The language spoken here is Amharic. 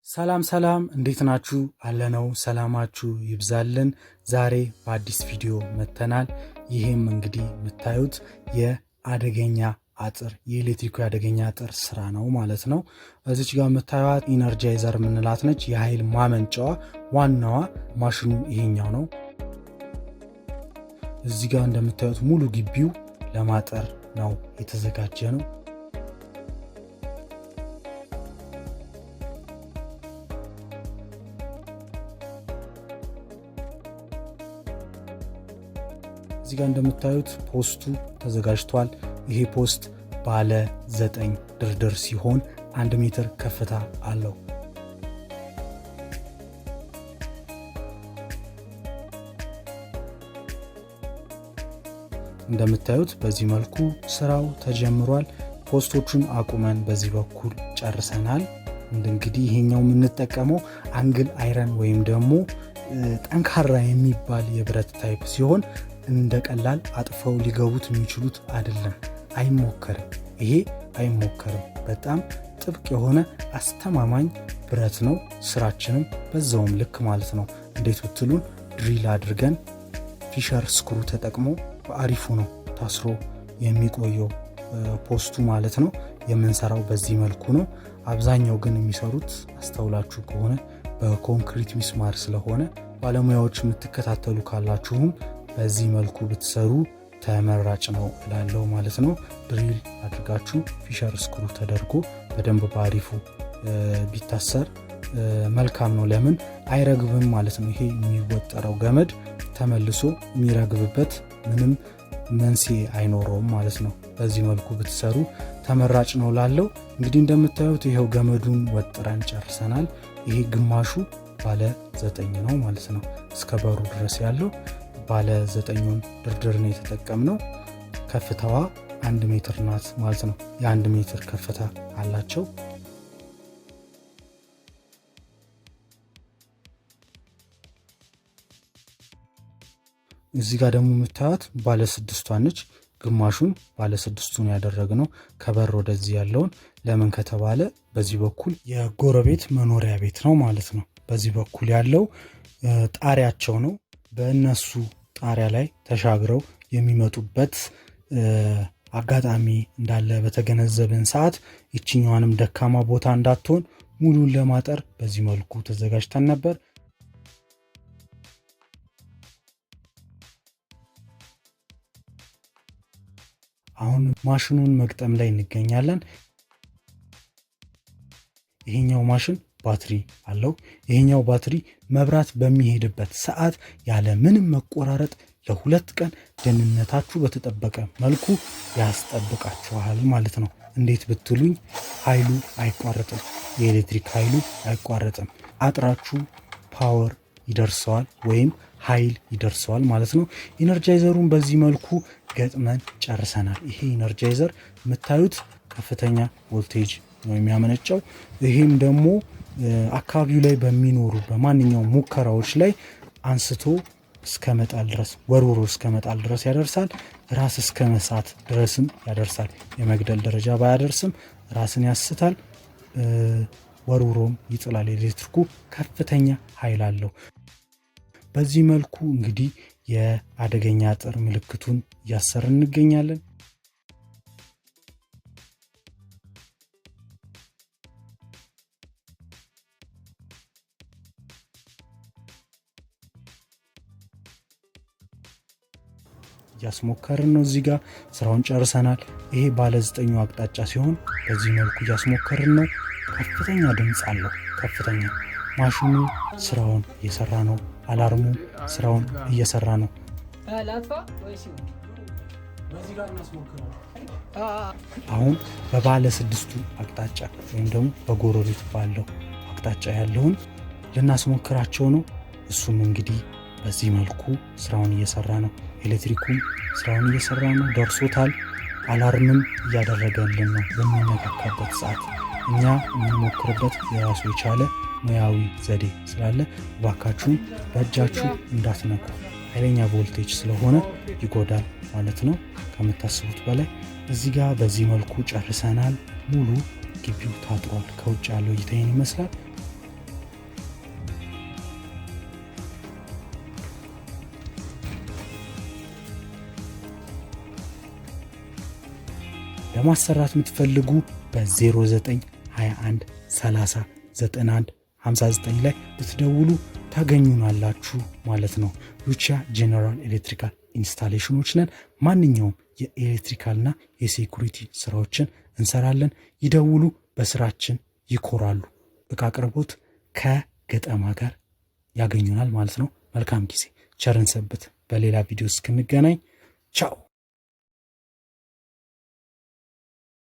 ሰላም ሰላም፣ እንዴት ናችሁ? አለነው ሰላማችሁ ይብዛልን። ዛሬ በአዲስ ቪዲዮ መጥተናል። ይሄም እንግዲህ የምታዩት የአደገኛ አጥር፣ የኤሌክትሪኩ የአደገኛ አጥር ስራ ነው ማለት ነው። እዚች ጋር የምታዩት energizer የምንላት ነች። የኃይል ማመንጫዋ ዋናዋ ማሽኑ ይሄኛው ነው። እዚህ ጋር እንደምታዩት ሙሉ ግቢው ለማጠር ነው የተዘጋጀ ነው። እዚህ ጋር እንደምታዩት post ኡ ተዘጋጅቷል። ይሄ post ባለ 9 ድርድር ሲሆን 1 ሜትር ከፍታ አለው። እንደምታዩት በዚህ መልኩ ስራው ተጀምሯል። post ኦቹን አቁመን በዚህ በኩል ጨርሰናል። እንግዲህ ይሄኛው የምንጠቀመው angle iron ወይም ደግሞ ጠንካራ የሚባል የብረት type ሲሆን እንደ ቀላል አጥፈው ሊገቡት የሚችሉት አይደለም። አይሞከርም። ይሄ አይሞከርም። በጣም ጥብቅ የሆነ አስተማማኝ ብረት ነው። ስራችንም በዛውም ልክ ማለት ነው። እንዴት ብትሉን drill አድርገን fisher screw ተጠቅሞ በአሪፉ ነው ታስሮ የሚቆየው post ኡ ማለት ነው። የምንሰራው በዚህ መልኩ ነው። አብዛኛው ግን የሚሰሩት አስተውላችሁ ከሆነ በኮንክሪት ሚስማር ስለሆነ ባለሙያዎች የምትከታተሉ ካላችሁም በዚህ መልኩ ብትሰሩ ተመራጭ ነው እላለሁ ማለት ነው። drill አድርጋችሁ fisher screw ተደርጎ በደንብ በአሪፉ ቢታሰር መልካም ነው። ለምን አይረግብም ማለት ነው። ይሄ የሚወጠረው ገመድ ተመልሶ የሚረግብበት ምንም መንስኤ አይኖረውም ማለት ነው። በዚህ መልኩ ብትሰሩ ተመራጭ ነው ላለው። እንግዲህ እንደምታዩት ይኸው ገመዱን ወጥረን ጨርሰናል። ይሄ ግማሹ ባለ 9 ነው ማለት ነው። እስከ በሩ ድረስ ያለው ባለ 9ኙን ድርድር ነው የተጠቀምነው። ከፍታዋ 1 ሜትር ናት ማለት ነው። የ1 ሜትር ከፍታ አላቸው። እዚህ ጋር ደግሞ የምታዩት ባለ 6ቷ ነች። ግማሹን ባለ 6ቱን ያደረግነው ከበር ወደዚህ ያለውን ለምን ከተባለ በዚህ በኩል የጎረቤት መኖሪያ ቤት ነው ማለት ነው። በዚህ በኩል ያለው ጣሪያቸው ነው። በእነሱ ጣሪያ ላይ ተሻግረው የሚመጡበት አጋጣሚ እንዳለ በተገነዘብን ሰዓት ይችኛዋንም ደካማ ቦታ እንዳትሆን ሙሉን ለማጠር በዚህ መልኩ ተዘጋጅተን ነበር። አሁን ማሽኑን መግጠም ላይ እንገኛለን። ይሄኛው ማሽን ባትሪ አለው። ይሄኛው ባትሪ መብራት በሚሄድበት ሰዓት ያለ ምንም መቆራረጥ ለ2 ቀን ደህንነታችሁ በተጠበቀ መልኩ ያስጠብቃችኋል ማለት ነው። እንዴት ብትሉኝ ኃይሉ አይቋረጥም። የኤሌክትሪክ ኃይሉ አይቋረጥም። አጥራችሁ power ይደርሰዋል ወይም ኃይል ይደርሰዋል ማለት ነው። energizer ኡን በዚህ መልኩ ገጥመን ጨርሰናል። ይሄ energizer የምታዩት ከፍተኛ ቮልቴጅ ነው የሚያመነጨው። ይሄም ደግሞ አካባቢው ላይ በሚኖሩ በማንኛውም ሙከራዎች ላይ አንስቶ እስከ መጣል ድረስ፣ ወርውሮ እስከ መጣል ድረስ ያደርሳል። ራስ እስከ መሳት ድረስም ያደርሳል። የመግደል ደረጃ ባያደርስም ራስን ያስታል፣ ወርውሮም ይጥላል። ኤሌክትሪኩ ከፍተኛ ኃይል አለው። በዚህ መልኩ እንግዲህ የአደገኛ አጥር ምልክቱን እያሰርን እንገኛለን። እያስሞከርን ነው። እዚህ ጋር ስራውን ጨርሰናል። ይሄ ባለ 9ኙ አቅጣጫ ሲሆን በዚህ መልኩ እያስሞከርን ነው። ከፍተኛ ድምጽ አለው። ከፍተኛ ማሽኑ ስራውን እየሰራ ነው። alarm ኡ ስራውን እየሰራ ነው። አሁን በባለ 6ቱ አቅጣጫ ወይም ደግሞ በጎረቤት ባለው አቅጣጫ ያለውን ልናስሞክራቸው ነው። እሱም እንግዲህ በዚህ መልኩ ስራውን እየሰራ ነው። ኤሌክትሪኩም ስራውን እየሰራ ነው፣ ደርሶታል። alarm ም እያደረገልን ነው በሚነካካበት ሰዓት። እኛ የምንሞክርበት የራሱ የቻለ ሙያዊ ዘዴ ስላለ እባካችሁን በእጃችሁ እንዳትነኩ። ኃይለኛ ቮልቴጅ ስለሆነ ይጎዳል ማለት ነው ከምታስቡት በላይ። እዚህ ጋር በዚህ መልኩ ጨርሰናል። ሙሉ ግቢው ታጥሯል። ከውጭ ያለው እይታ ይህን ይመስላል። ለማሰራት የምትፈልጉ በ0921 30 91 59 ላይ ብትደውሉ ታገኙናላችሁ ማለት ነው። ሉቺያ General Electrical Installation ኖች ነን። ማንኛውም የ electrical ና የ security ስራዎችን እንሰራለን። ይደውሉ፣ በስራችን ይኮራሉ። እቃ አቅርቦት ከገጠማ ጋር ያገኙናል ማለት ነው። መልካም ጊዜ፣ ቸር እንሰንብት። በሌላ ቪዲዮ እስክንገናኝ ቻው።